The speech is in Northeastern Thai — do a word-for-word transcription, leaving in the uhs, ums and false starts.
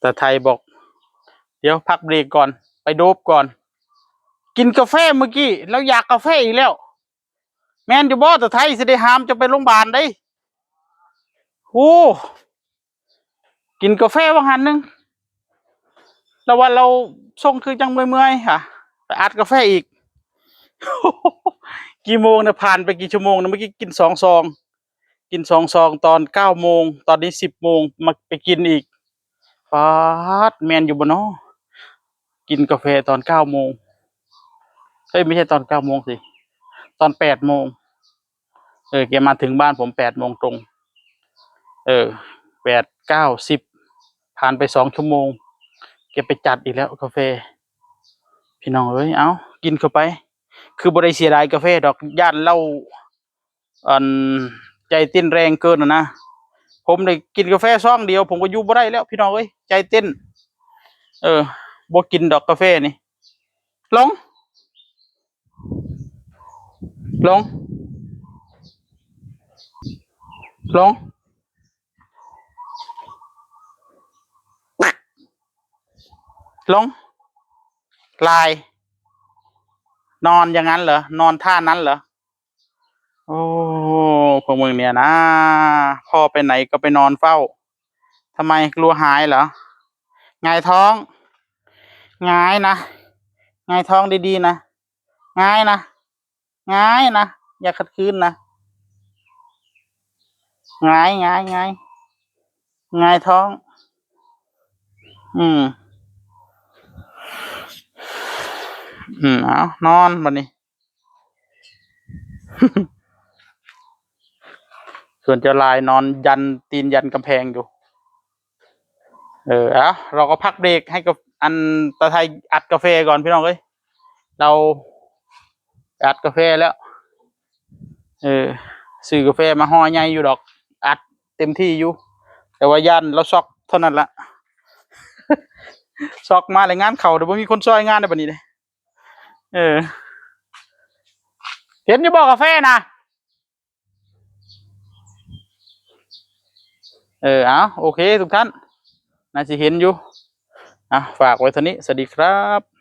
ตาไทยบอก เดี๋ยวพักเบรกก่อน ไปโดบก่อน กินกาแฟเมื่อกี้ แล้วอยากกาแฟอีกแล้ว แม่นอยู่บ่ตาไทย สิได้หามจะไปโรงพยาบาลได้ โอ้ กินกาแฟว่างหันหนึ่ง แล้วว่าเราส่งคือจังเมื่อยๆค่ะ ไปอัดกาแฟอีก กี่โมงเนี่ย ผ่านไปกี่ชั่วโมงเนี่ย เมื่อกี้กินสองซอง กินสองซองตอนเก้าโมง ตอนนี้สิบโมง มาไปกินอีก ป๊าด แม่นอยู่บ่เนาะ กินกาแฟตอนเก้าโมง เอ้ย ไม่ใช่ตอนเก้าโมงสิ ตอนแปดโมง เออ แกมาถึงบ้านผมแปดโมงตรง เออ แปด เก้า สิบ ผ่านไปสองชั่วโมง แกไปจัดอีกแล้วกาแฟ พี่น้องเอ้ย เอ้า กินเข้าไป คือบ่ได้เสียดายกาแฟดอก ย่านเหล้า อัน ใจเต้นแรงเกินน่ะนะ ผมได้กินกาแฟซองเดียว ผมก็อยู่บ่ได้แล้ว พี่น้องเอ้ย ใจเต้น เออ บ่กินดอกกาแฟนี่ ลง ลง ลง ลง ลาย นอนอย่างนั้นเหรอ นอนท่านั้นเหรอ โอ้ พวกมึงเนี่ยนะ พ่อไปไหนก็ไปนอนเฝ้า ทำไม กลัวหายเหรอ หงายท้อง หงายนะ หงายท้องดีๆนะ หงายนะ หงายนะ อย่าขัดขืนนะ หงาย หงาย หงาย หงายท้อง อืม อืม เอา นอนบัดนี้ ส่วนเจ้าลายนอนยันตีนยันกำแพงอยู่ เออ เอา เราก็พักเบรกให้กับอันตาไทยอัดกาแฟก่อนพี่น้องเอ้ย เราอัดกาแฟแล้ว เออ ซื้อกาแฟมาห่อใหญ่อยู่ดอก อัดเต็มที่อยู่ แต่ว่าย่านเราช็อกเท่านั้นละ ช็อกมาเลยงานเขาเดี๋ยวบ่มีคนซอยงานในบัดนี้เลย เออ เห็นอยู่บ่กาแฟนะ เออ เอา โอเค ทุกท่าน น่าสิเห็นอยู่ อ่ะ ฝากไว้เท่านี้ สวัสดีครับ